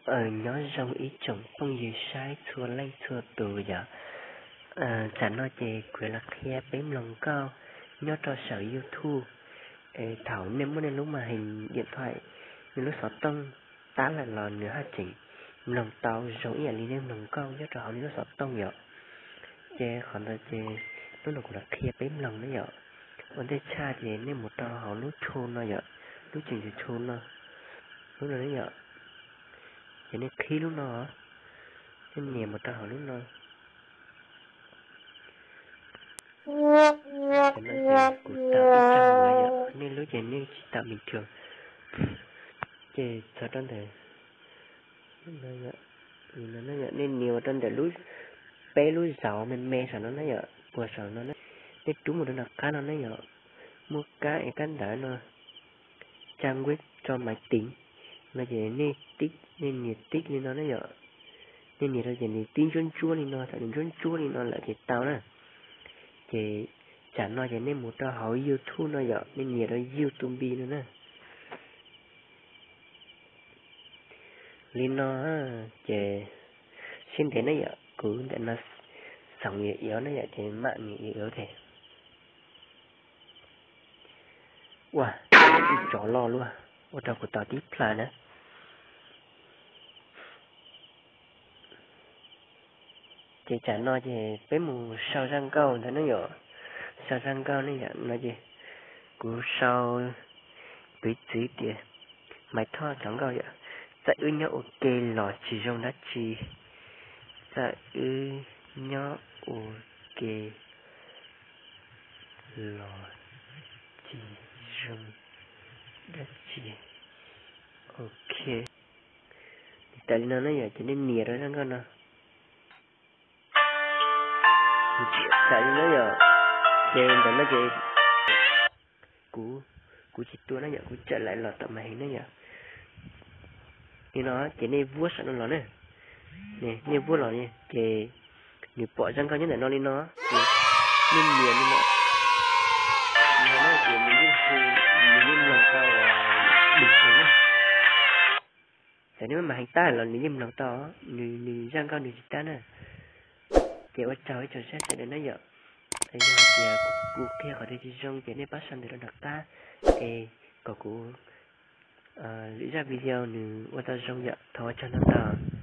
Nyob zoo ib tsoom phooj ywg saib txhua leej txhua tus yom. Tsam no ces kuv yuav los qhia peb mloog nkauj nyob rau saum YouTube. Thaum nej muab nej lub màn hình điện thoại, nej lub xov tooj tab lawm los nws haj tseem mloog tau zoo ib yam li nej mloog nkauj nyob rau hauv nej lub xov tooj yom. Ces qhov ntawd ces hnub no kuv los qhia peb mloog na yom. Ua ntej tshaj ces nej mus rau hauv lub tshu no yom, lub tseem tshu no, lub no na yom. Ces nej qhib lub no, nej nias mus rau hauv lub no. Kuv tau ib tag mus yom, nej lub ces nej tsis tau bình thường. Ces txog rau ntawm, nej nias mus rau ntawm lub, peb lub zauv me me saum no na yom, puag saum no na. Nej rub mus rau nram qab no na yom, muaj kab es kab ntawv no, trang web cho máy tính no ces nej tib, nej nias tib li no na yom. Nej nias rau ces nws tib ntsuab ntsuab li no, thaum nws ntsuab ntsuab li no lawm ces tau na. Ces tsam no ces nej mus rau hauv YouTube no yom, nej nias rau YouTube no na. Li no ces sib ntev na yom, kuv ntawm no xoom yam iov na yom, ces mam nias iov iov thiab. Ua, ib tsov loj luaj, ua rau kuv tau tib plhaw na. Ces tsam no ces peb mus sau zaj nkauj ntawd na yom. Sau zaj nkauj ne yom, no ces kuv sau piv txwv tias Maiv Thoj cov nkauj yom. Txawm wb nyob ua ke los tsis zoo dab tsi, txawm wb nyob ua ke los tsis zoo dab tsi. Ok, tawm li no na yom, ces nej nias rau zaj nkauj no. Tawm li no yom, ces ntawm no ces kuv, kuv tsis tua na yom, kuv tsa laim los tom màn hình na yom. Li no ces nej vuab saum no los na. Nej vuab los ces nws pom zaj nkauj nyob ntawm no li no, ces nej nias li no, ces nws yeej hu, nws yeej mloog tau bình thường na. Txawm nej muab màn hình tag los nws yeej mloog tau, nws, nws zaj nkauj nws tsis tag na. Ces ua tsaug ib tsoom saib sawv daws na yom. Yog hais tias kuv qhia qhov twg tsis zoo ces nej pab sau ntawv rau nram qab, es kom kuv lwm zaj video nws ua tau zoo yom. Thov ua tsaug ntau ntau.